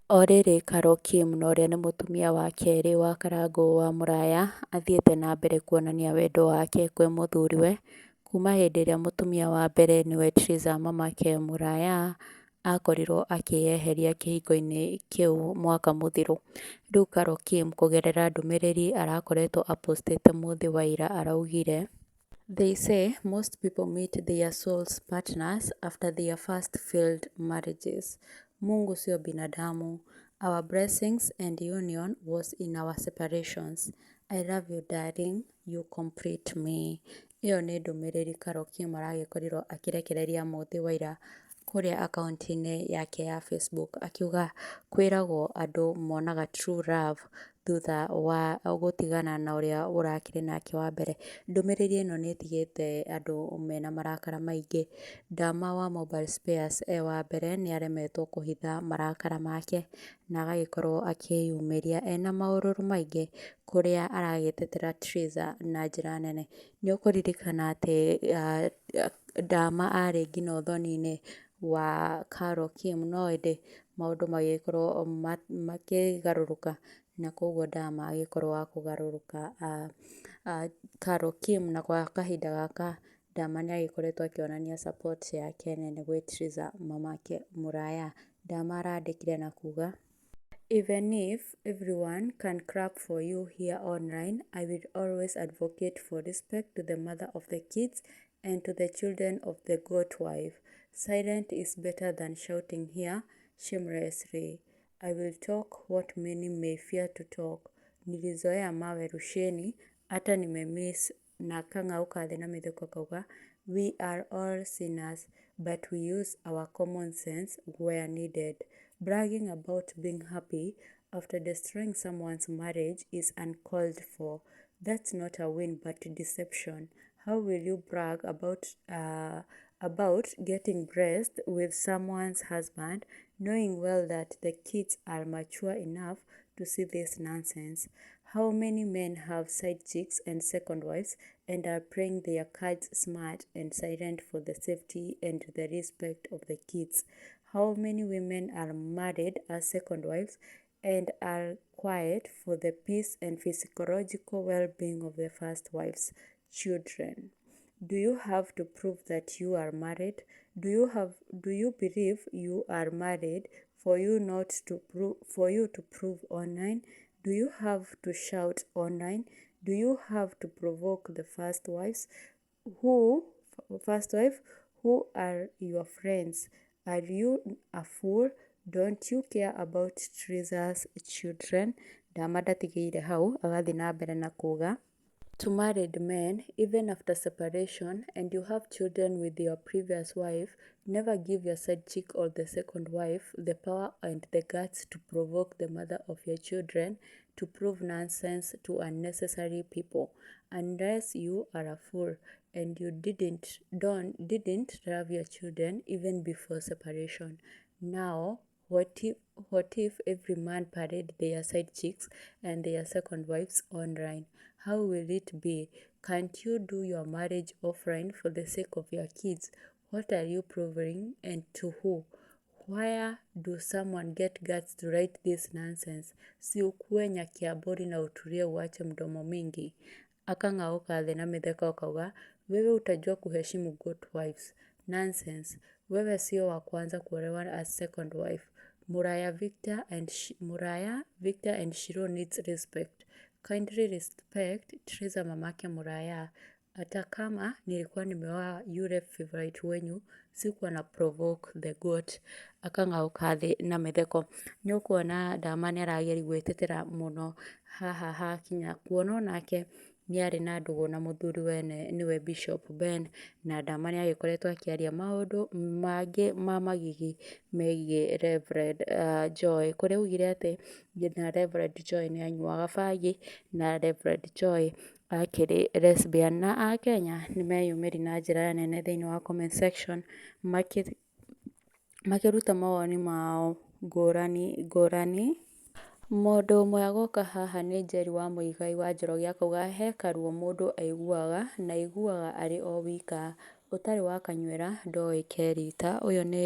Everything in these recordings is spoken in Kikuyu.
O rĩrĩ Carol Kim na ũrĩa nĩ mũtumia wa kerĩ wa Karangũ wa Mũraya, athiĩte na mbere kuonania wendo wake kwĩ mũthuriwe, kuma hĩndĩ ĩrĩa mũtumia wa mbere nĩwe Triza mamake Mũraya, akorirwo akĩyeheria kĩhiko-inĩ kĩu mwaka mũthiru. Rĩu Carol Kim kũgerera ndũmĩrĩri arakoretwo apostĩte mũthĩ wa ira araugire, "They say most people meet their soul's partners after their first failed marriages. Mungu sio binadamu. Our blessings and union was in our separations. I love you darling, you complete me." Ĩyo nĩ ndũmĩrĩri Carol Kim aragĩkorirwo akĩrekereria mũthĩ wa ira kũrĩa akaunti-inĩ yake ya Facebook akiuga kwĩragwo andũ monaga true love thutha wa gũtigana na ũrĩa ũrakĩrĩ nake wa mbere. Ndũmĩrĩri ĩno nĩ ĩtigĩte andũ mena marakara maingĩ. Dama wa Mobile Spares e wa mbere nĩ aremetwo kũhitha marakara make, na agagĩkorwo akĩyumĩria ena maũrũrũ maingĩ kũrĩa aragĩtetera Triza na njĩra nene. Nĩ ũkũririkana atĩ Dama arĩ nginya ũthoni-inĩ wa Carol Kim, no ĩndĩ maũndũ magĩkorwo makĩgarũrũka na koguo Dama agĩkorwo wa kũgarũrũka Carol Kim, na gwa kahinda gaka Dama nĩ agĩkoretwo akĩonania support yake nene gwĩ Triza mamake Mũraya. Dama arandĩkire na kuga, "Even if everyone can clap for you here online, I will always advocate for respect to the mother of the kids and to the children of the goat wife. Silent is better than shouting here shamelessly. I will talk what many may fear to talk. Nilizoea mawe rusheni, hata nimemiss." Na kang'auka thĩ na mĩtheko akauga, "We are all sinners, but we use our common sense where needed. Bragging about being happy after destroying someone's marriage is uncalled for. That's not a win but deception. How will you brag about getting blessed with someone's husband, knowing well that the kids are mature enough to see this nonsense? How many men have side chicks and second wives and are playing their cards smart and silent for the safety and the respect of the kids? How many women are married as second wives and are quiet for the peace and physiological well-being of the first wife's children? Do you have to prove that you are married? Do you believe you are married for you not to prove for you to prove online? Do you have to shout online? Do you have to provoke the first wife who are your friends? Are you a fool? Don't you care about Triza's children?" Dama ndatigĩire hau, agathiĩ na mbere na kuga, "To married men, even after separation and you have children with your previous wife, never give your side chick or the second wife the power and the guts to provoke the mother of your children to prove nonsense to unnecessary people, unless you are a fool and you didn't love your children even before separation. Now, what if every man parade their side chicks and their second wives online? How will it be? Can't you do your marriage offline for the sake of your kids? What are you proving and to who? Where do someone get guts to write this nonsense? Si ukuwe nyakiamburi na utulie uache mdomo mingi." Akang'auka thĩ na mĩtheko akauga, "Wewe utajua kuheshimu goat wives. Nonsense. Wewe sio wa kwanza kuolewa as second wife. Muraya, Victor and Shiro needs respect. Kindly respect Triza mamake Muraya. Hata kama nilikuwa nimeoa yule favorite wenyu, sikuwa na provoke the goat." Akang'auka thĩ na mĩtheko. Nĩ ũkuona Dama nĩ arageria gwĩtetera mũno haha hakinya, kuona onake nĩ arĩ na ndũgũ na mũthuri wene nĩwe Bishop Ben, na Dama nĩ agĩkoretwo akĩaria maũndũ mangĩ ma magigi megiĩ Reverend Joy, kũrĩa augire atĩ nginya Reverend Joy nĩ anyuaga bangi na Reverend Joy akĩrĩ lesbian. Na akenya nĩ meyumĩria na njĩra nene thĩinĩ wa comment section makĩruta mawoni mao ngũrani ngũrani. Mũndũ ũmwe agoka haha nĩ Njeri wa Mũigai wa Njoroge akauga, "He karuo mũndũ aiguaga na aiguaga arĩ o wika. Ũtarĩ wa kanyuĩra ndoĩ ke rita. Ũyũ nĩ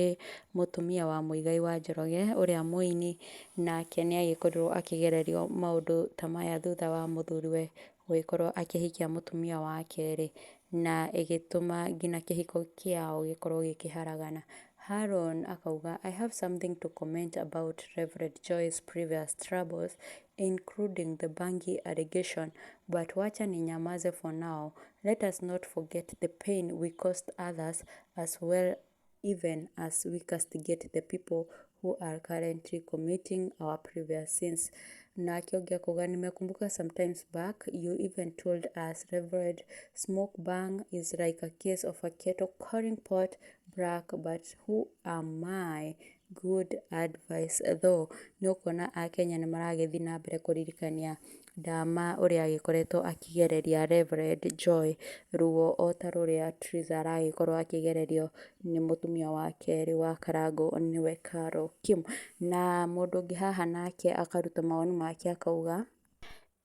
mũtumia wa Mũigai wa Njoroge ũrĩa mũini, nake nĩ agĩkorirwo akĩgererio maũndũ ta maya thutha wa mũthuriwe gũgĩkorwo akĩhikia mũtumia wa kerĩ, na ĩgĩtũma nginya kĩhiko kĩao gĩkorwo gĩkĩharagana. Haron akauga, "I have something to comment about Rev. Joy's previous troubles including the bangi allegation, but wacha ninyamaze for now. Let us not forget the pain we caused others as well, even as we castigate the people who are currently committing our previous sins." Nake ũngĩ akauga, "Nimekumbuka sometimes back you even told us Reverend smoke bang is like a case of a kettle calling pot black, but who am I? Good advice though." Nĩ ũkuona akenya nĩ maragĩthiĩ na mbere kũririkania Dama ũrĩa agĩkoretwo akĩgereria Reverend Joy ruo o ta rũrĩa Triza aragĩkorwo akĩgererio nĩ mũtumia wa kerĩ wa Karangũ nĩwe Carol Kim. Na mũndũ ũngĩ haha nake akaruta mawoni make akauga,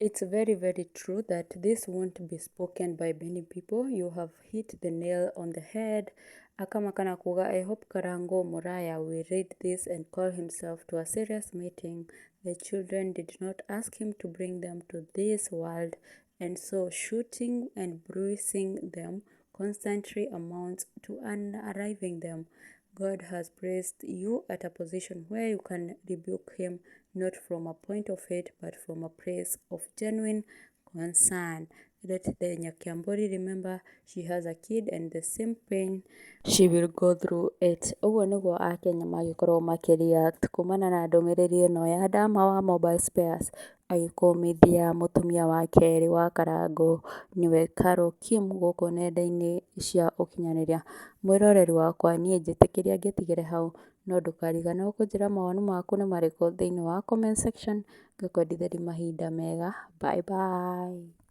"It's very very true that this won't be spoken by many people. You have hit the nail on the head." Akamakana kuga, "I hope Karango Muraya will read this and call himself to a serious meeting. The children did not ask him to bring them to this world, and so shooting and bruising them constantly amounts to unaliving them. God has placed you at a position where you can rebuke him, not from a point of hate but from a place of genuine concern. Let the Nyakiambori remember she has a kid and the same pain she will go through it." Ũguo nĩguo akenya magĩkorwo makĩ react kumana na ndũmĩrĩri ĩno ya Dama wa Mobile Spares agĩkũmithia mũtumia wa kerĩ wa Karangũ nĩwe Carol Kim gũkũ nenda-inĩ cia ũkinyanĩria. Mwĩroreri wakwa, niĩ njĩtĩkĩria ngĩtigĩre hau, no ndũkariganĩrwo kũnjĩra mawoni maku nĩ marĩkũ thĩinĩ wa comment section. Ngakwendithĩria mahinda mega. Bye bye.